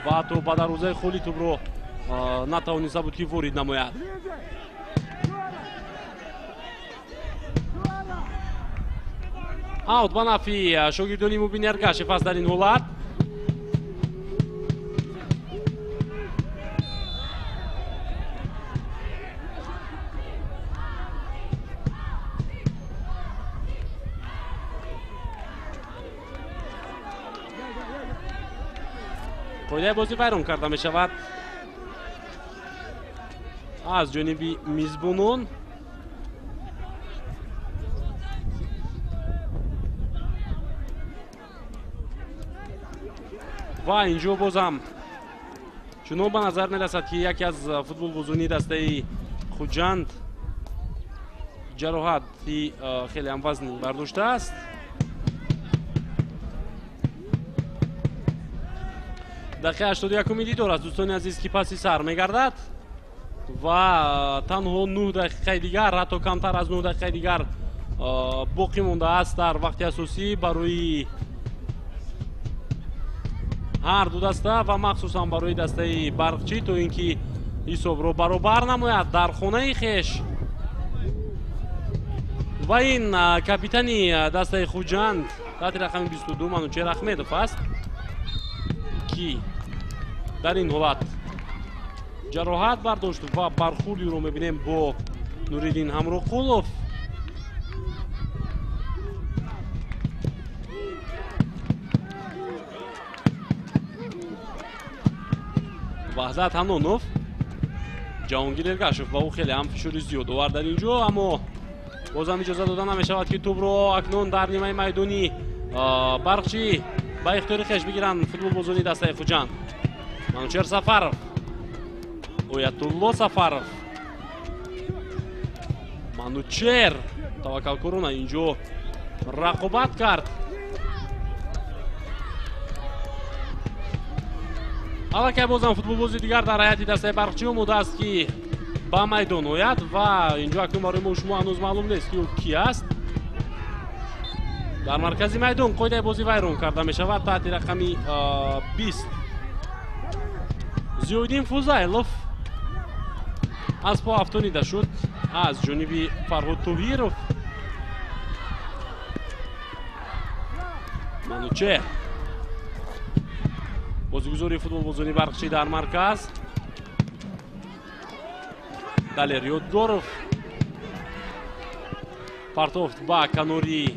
A: ва ҳатто ба дарвозаи холи тӯбро натавониста буд, ки ворид намояд. Аут ба нафи шогирдони Мубин Эргашев аст дар ин ҳолат. Қоидаи бозӣ вайрон карда мешавад аз ҷониби мизбонон. Ва инҷо бозам чунон ба назар мерасад, ки яке аз футболбозони дастаи Хуҷанд ҷароҳати хеле ҳам вазнин бардоштааст. Дақиқаи 81-уми дидор аст, дӯстони азиз, ки паси сар мегардад ва танҳо 9 дақиқаи дигар, ҳатто камтар аз 9 дақиқаи дигар боқӣ мондааст дар вақти асосӣ барои ҳар ду даста ва махсусан барои дастаи Барқчӣ, то ин ки ҳисобро баробар намояд дар хонаи хеш. Ва ин капитани дастаи Хуҷанд таҳти рақами 22 Манучер Ахмедов аст, ки дар ин ҳолат ҷароҳат бардошт ва бархӯрдиро мебинем бо Нуриддин Ҳамроқулов. Ваҳдат Ҳанонов, Ҷаҳонгир Эргашев ва ӯ хеле ҳам фишори зиёд овард дар ин ҷо, аммо бозам иҷоза дода намешавад, ки тӯбро акнун дар нимаи майдони Барқчӣ ба ихтиёри хеш бигиранд футболбозони дастаи Хуҷанд. Манучер Сафаров, Оятулло Сафаров, Манучер таваккалкорона инҷо рақобат кард. Аллакай бозам футболбози дигар дар ҳайати дастаи Барқчӣ омода аст, ки ба майдон ояд ва инҷо акнун барои мо шумо ҳанӯз маълум нест, ки ӯ ки аст. Дар маркази майдон қоидаи бозӣ вайрон карда мешавад таҳти рақами 20 Зиёиддин Фузайлов аз по афтонида шуд аз ҷониби Фарҳод Тоҳиров. Манучер, бозигузори футболбозони Барқчӣ дар марказ. Далер Ёдгоров партофт ба канори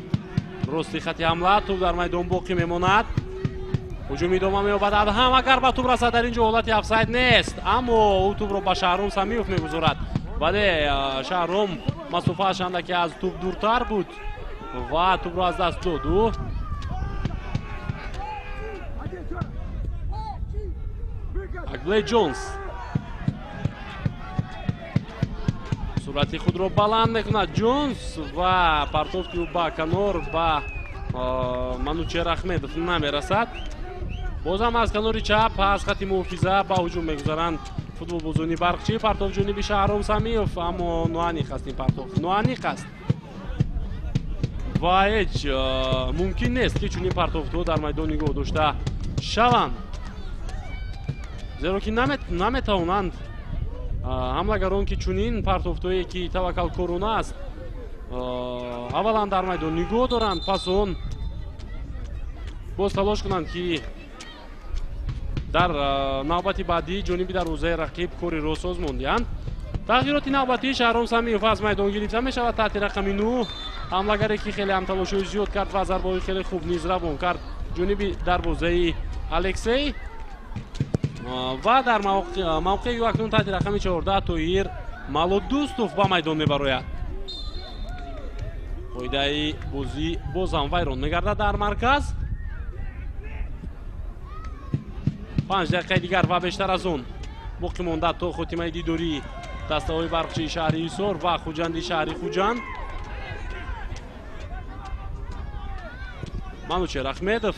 A: рости хати ҳамла, тӯб дар майдон боқӣ мемонад. Ҳуҷум идома меёбад. Адҳам агар ба тӯб расад, дар ин ҷо ҳолати офсайд нест, аммо ӯ тӯбро ба Шаҳром Самиев мегузорад. Вале Шаҳром масофааш андаке аз тӯб дуртар буд ва тӯбро аз даст дод ӯ. Акблей Ҷонс суръати худро баланд мекунад Ҷонс ва партофти ӯ ба канор ба Манучер Ахмедов намерасад. Бозам аз канори чап аз хати муҳофиза ба ҳуҷум мегузаранд футболбозони Барқчӣ. Партоф ҷониби Шаҳром Самиев, аммо ноаниқ аст ин партоф, ноаниқ аст ва ҳеҷ мумкин нест, ки чунин партофтҳо дар майдон нигоҳ дошта шаванд, зеро ки наметавонанд ҳамлагарон, ки чунин партофтҳое ки таваккалкорона аст, аввалан дар майдон нигоҳ доранд, пас он боз талош кунанд, ки дар навбати баъдӣ ҷониби дарвозаи рақиб кориро созмон диҳанд. Тағйироти навбатӣ: Шаҳром Самиев аз майдон гирифта мешавад таҳти рақами 9, ҳамлагаре ки хеле ҳам талошҳои зиёд кард ва зарбаҳои хеле хуб низ равон кард ҷониби дарвозаи Алексей. Ва дар мавқеи ӯ акнун таҳти рақами 14 Тоҳир Малодустов ба майдон мебарояд. Қоидаи бозӣ бозам вайрон мегардад дар марказ. 5 дақиқаи дигар ва бештар аз он боқӣ монда то хотимаи дидории дастаҳои Барқчии шаҳри Ҳисор ва Хуҷанди шаҳри Хуҷанд. Манучер Ахмедов,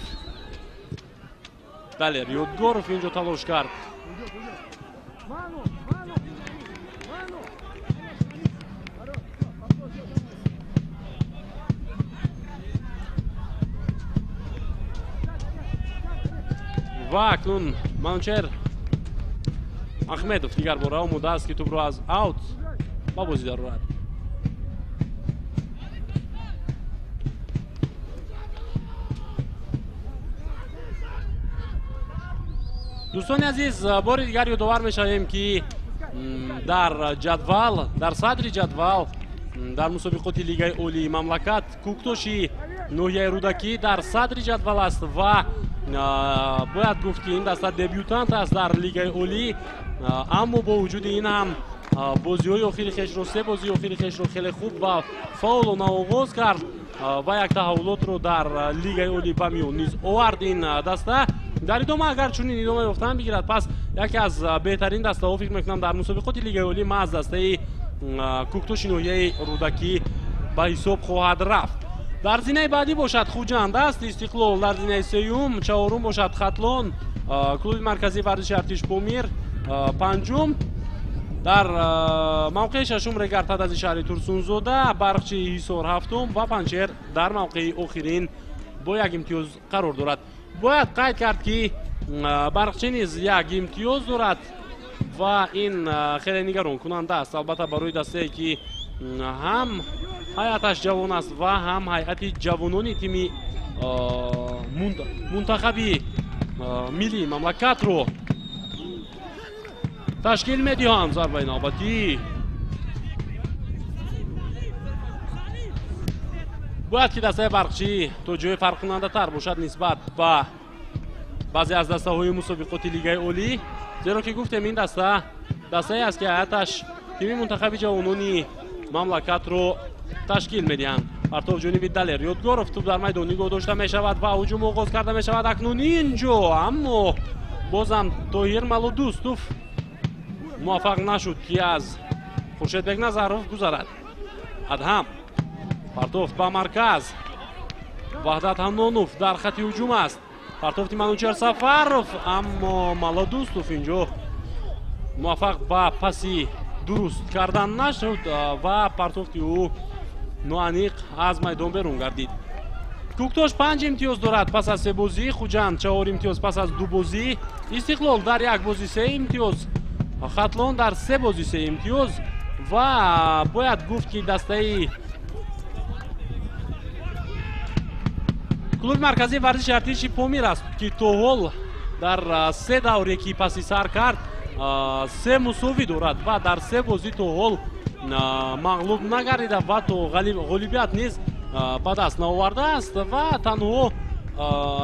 A: Далер Ёдгоров инҷо талош кард. Ва акнун Манучер Ахмедов дигар бора омода аст, ки тӯбро аз аут ба бозӣ дарорад. Дӯстони азиз, бори дигар ёдовар мешавем, ки дар ҷадвал, дар садри ҷадвал дар мусобиқоти Лигаи Олии мамлакат Кӯктоши ноҳияи Рӯдакӣ дар садри ҷадвал аст ва бояд гуфт, ки ин даста дебютант аст дар Лигаи Олӣ, аммо бо вуҷуди ин ҳам бозиҳои охири хешро, се бозии охири хешро хеле хуб ва фаъолона оғоз кард ва як таҳаввулотро дар Лигаи Олӣ ба миён низ овард ин даста. Дар идома агар чунин идома ёфтан бигирад, пас яке аз беҳтарин дастаҳо фикр мекунам дар мусобиқоти Лигаи Олӣ маҳз дастаи Кӯктоши ноҳияи Рӯдакӣ ба ҳисоб хоҳад рафт. Дар зинаи баъдӣ бошад Хуҷанд аст, Истиқлол дар зинаи сеюм, чаҳорум бошад Хатлон, клуби марказии варзиши артиш Помир панҷум, дар мавқеи шашум Регар Тадази шаҳри Турсунзода, Барқчии Ҳисор ҳафтум ва Панҷшер дар мавқеи охирин бо як имтиёз қарор дорад. Бояд қайд кард, ки Барқчӣ низ як имтиёз дорад ва ин хеле нигаронкунанда аст, албатта, барои дастае, ки ҳам ҳайаташ ҷавон аст ва ҳам ҳайати ҷавонони тими мунтахаби миллии мамлакатро ташкил медиҳанд. Зарбаи навбатӣ, бояд ки дастаи Барқчӣ то ҷои фарқкунандатар бошад нисбат ба баъзе аз дастаҳои мусобиқоти Лигаи Олӣ, зеро ки гуфтем, ин даста дастае аст, ки ҳайаташ тими мунтахаби ҷавонони мамлакатро ташкил медиҳанд. Партов ҷониби Далер Ёдгоров, тӯб дар майдон нигоҳ дошта мешавад ва ҳуҷум оғоз карда мешавад акнун ин ҷо, аммо бозам Тоҳир Малудустов муваффақ нашуд, ки аз Хуршедбек Назаров гузарад. Адҳам партофт ба марказ, Ваҳдат Ҳаннонов дар хати ҳуҷум аст. Партофти Манучер Сафаров, аммо Малодустов инҷо муваффақ ба паси дуруст кардан нашуд ва партофти ӯ ноаниқ аз майдон берун гардид. Кӯктош 5 имтиёз дорад пас аз се бозӣ, Хуҷанд 4 имтиёз пас аз ду бозӣ, Истиқлол дар як бозӣ 3 имтиёз, Хатлон дар се бозӣ 3 имтиёз ва бояд гуфт, ки дастаи клуби марказии варзиши артиши Помир аст, ки то ҳол дар се давре, ки паси сар кард, се мусовӣ дорад ва дар се бозӣ то ҳол мағлуб нагардида ва то ғолибият низ ба даст наовардааст ва танҳо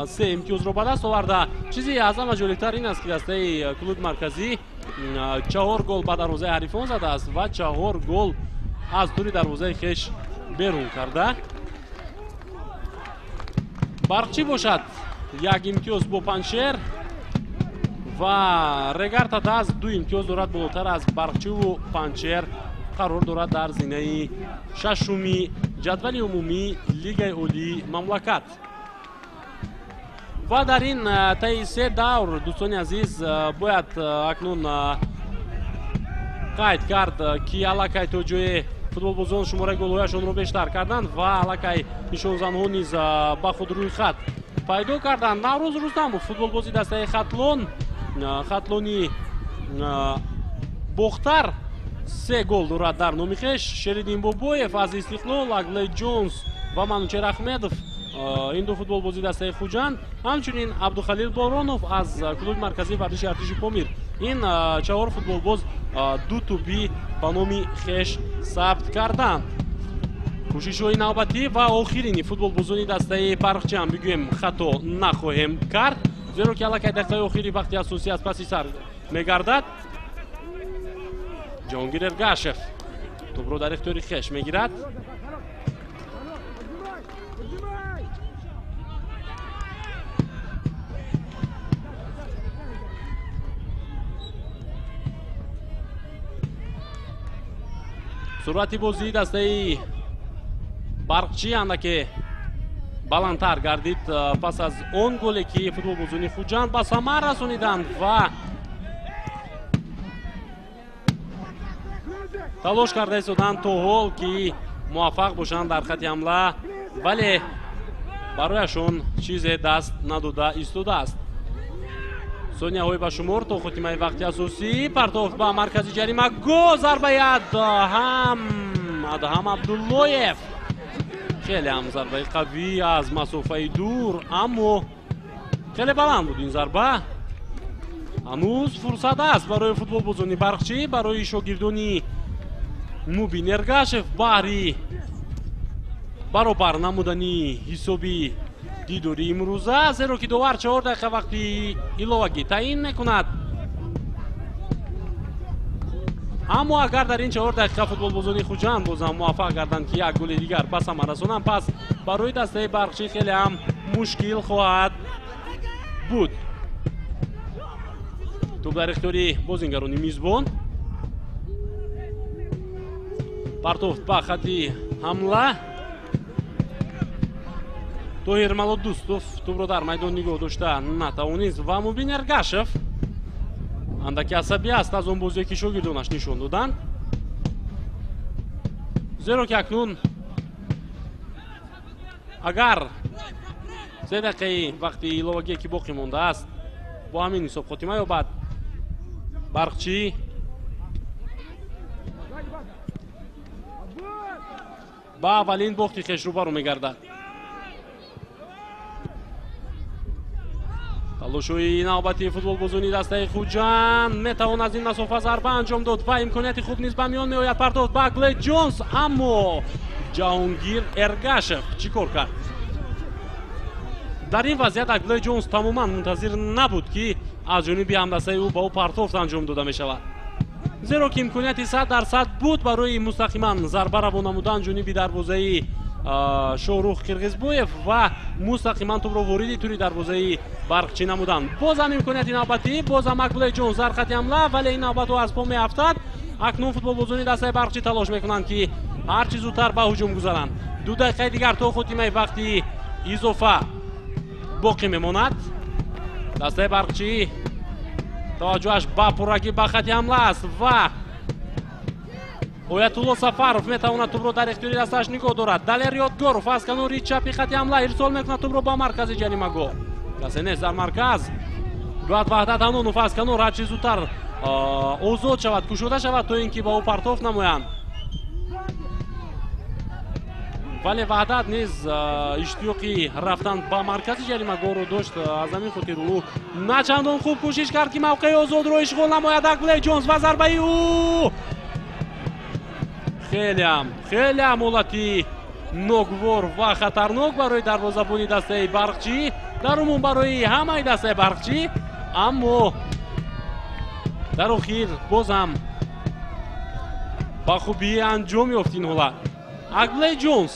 A: се имтиёзро ба даст оварда. Чизи аз ҳама ҷолибтар ин аст, ки дастаи клуби марказӣ 4 гол ба дарвозаи ҳарифон задааст ва 4 гол аз дури дарвозаи хеш берун карда. Барқчӣ бошад як имтиёз бо Панҷшер ва Регар Татаз 2 имтиёз дорад, болотар аз Барқчиву Панҷшер қарор дорад дар зинаи шашуми ҷадвали умумии Лигаи Олии мамлакат. Ва дар ин таи се давр, дӯстони азиз, бояд акнун қайд кард, ки аллакай то ҷое футболбозон шумораи голҳояшонро бештар карданд ва аллакай нишонзанҳо низ ба худ рӯйхат пайдо карданд. Наврӯз Рустамов, футболбози дастаи Хатлон, Хатлони Бохтар, 3 гол дорад дар номи хеш. Шериддин Бобоев аз Истиқлол, Аглей Ҷонс ва Манучер Ахмедов, ин ду футболбози дастаи Хуҷанд, ҳамчунин Абдухалил Боронов аз клуби марказии варзиши артиши Помир. Ин 4 футболбоз 2 тӯби ба номи хеш сабт карданд. Кӯшишҳои навбатӣ ва охирини футболбозони дастаи Барқчӣ ҳам бигӯем хато нахоҳем кард, зеро ки аллакай дақиқаи охири вақти асосӣ аз паси сар мегардад. Ҷаҳонгир Эргашев тӯбро дар ихтиёри хеш мегирад. Суръати бозии дастаи Барқчӣ андаке баландтар гардид пас аз он голе, ки футболбозони Хуҷанд ба самар расониданд ва талош карда истоданд то ҳол, ки муваффақ бошанд дар хати ҳамла, вале барояшон чизе даст надода истодааст. Сонияҳои ба шумор то хотимаи вақти асосӣ. Партофт ба маркази ҷарима, гол, зарбаи Адҳам, Адҳам Абдуллоев. Хеле ҳам зарбаи қавӣ аз масофаи дур, аммо хеле баланд буд ин зарба. Ҳанӯз фурсат аст барои футболбозони Барқчӣ, барои шогирдони Мубин Эргашев баҳри баробар намудани ҳисоби дидори имрӯза, зеро ки довар 4 дақиқа вақти иловагӣ таъин мекунад. Аммо агар дар ин 4 дақиқа футболбозони Хуҷанд бозам муваффақ гарданд, ки як голи дигар ба самар расонанд, пас барои дастаи Барқчӣ хеле ҳам мушкил хоҳад буд. Тӯб дар ихтиёри бозингарони мизбон. Партофт ба хати ҳамла. Тоҳир Малодустов тӯбро дар майдон нигоҳ дошта натавонист ва Мубин Эргашев андаки асабӣ аст аз он бозие, ки шогирдонаш нишон доданд, зеро ки акнун агар 3 дақиқаи вақти иловагие, ки боқӣ мондааст, бо ҳамин ҳисоб хотима ёбад, Барқчӣ ба аввалин бохти хеш рӯбарӯ мегардад. Талошҳои навбати футболбозони дастаи Хуҷанд, метавон аз ин масофа зарба анҷом дод ва имконияти хуб низ ба миён меояд. Партофт ба Глед Ҷонс, аммо Ҷаҳонгир Эргашев чӣ кор кард? Дар ин вазъият Аглей Ҷонс тамоман мунтазир набуд, ки аз ҷониби ҳамдастаи ӯ ба ӯ партофт анҷом дода мешавад, зеро ки имконияти 100% буд барои мустақиман зарба равон намудан ҷониби дарвозаи Шоҳрух Қирғизбоев ва мустақиман тӯбро вориди тури дарвозаи Барқчӣ намудан. Бозам имконияти навбатӣ, бозам Аглей Ҷонс дар хати ҳамла, вале ин навбат ӯ аз по меафтад. Акнун футболбозони дастаи Барқчӣ талош мекунанд, ки ҳарчи зудтар ба ҳуҷум гузаранд. 2 дақиқаи дигар то хотимаи вақти изофа боқӣ мемонад. Дастаи Барқчӣ таваҷҷӯҳаш ба пуррагӣ ба хати ҳамла аст ва Оятулло Сафаров метавонад тӯбро дар ихтиёри дастааш нигоҳ дорад. Далер Ёдгоров аз канори чапи хати ҳамла ирсол мекунад тӯбро ба маркази ҷаримагоҳ. Касе нест дар марказ. Бояд Ваҳдат Ҳанонов аз канор ҳарчи зудтар озод шавад, кушода шавад, то ин ки ба ӯ партофт намоянд. Вале Ваҳдат низ иштиёқи рафтан ба маркази ҷаримагоҳро дошт. Аз ҳамин хотир ӯ начандон хуб кӯшиш кард, ки мавқеи озодро ишғол намояд. Аглей Ҷонс ва зарбаи ӯ хелеам ҳолати ногувор ва хатарнок барои дарвозабони дастаи Барқчӣ, дар умум барои ҳамаи дастаи Барқчӣ, аммо дар охир бозам ба хубӣ анҷом ёфт ин ҳолат. Аглей Ҷонс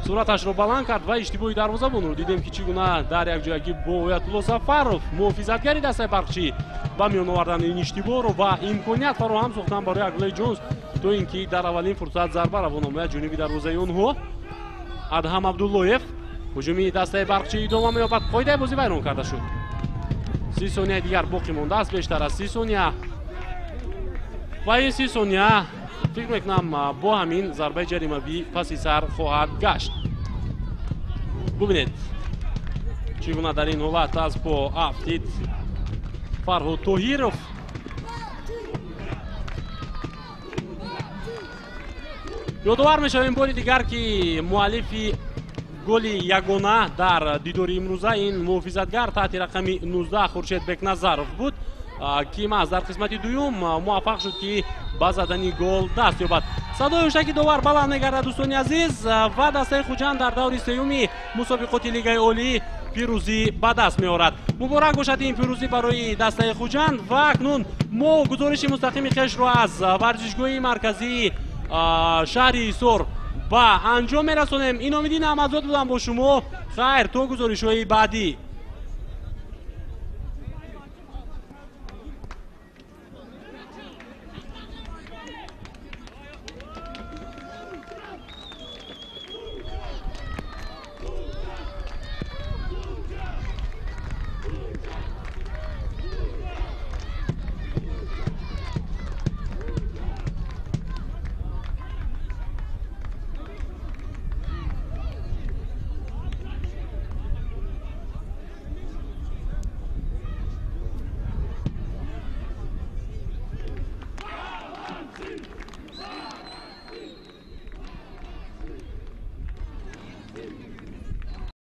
A: сураташро баланд кард ва иштибоҳи дарвозабонро дидем, ки чӣ гуна дар якҷоягӣ бо Оятулло Сафаров, муҳофизатгари дастаи Барқчӣ, ба миён овардани ин иштибоҳро ва имконият фароҳам сохтан барои Аглей Ҷонс, то ин ки дар аввалин фурсат зарба равон намояд ҷониби дарвозаи онҳо. Адҳам Абдуллоев. Ҳуҷуми дастаи Барқчӣ идома меёбад. Қоидаи бозӣ вайрон карда шуд. 30 сонияи дигар боқӣ мондааст, бештар аз 30 сония, ва ин 30 сония фикр мекунам бо ҳамин зарбаи ҷаримавӣ паси сар хоҳад гашт. Бубинед, чӣ гуна дар ин ҳолат аз по афтид Фарҳод Тоҳиров. Ёдовар мешавем бори дигар, ки муаллифи голи ягона дар дидори имрӯза ин муҳофизатгар таҳти рақами 19 Хуршед Бекназаров буд, ки маҳз дар қисмати дуюм муваффақ шуд, ки ба задани гол даст ёбад. Садои ҳуштаки довар баланд мегардад, дӯстони азиз, ва дастаи Хуҷанд дар даври сеюми мусобиқоти Лигаи Олӣ пирӯзӣ ба даст меорад. Муборак бошад ин пирӯзӣ барои дастаи Хуҷанд. Ва акнун мо гузориши мустақими хешро аз варзишгоҳи марказии шаҳри Ҳисор ба анҷом мерасонем. Иномиддин Аҳмадзод будам бо шумо. Хайр, то гузоришҳои баъдӣ.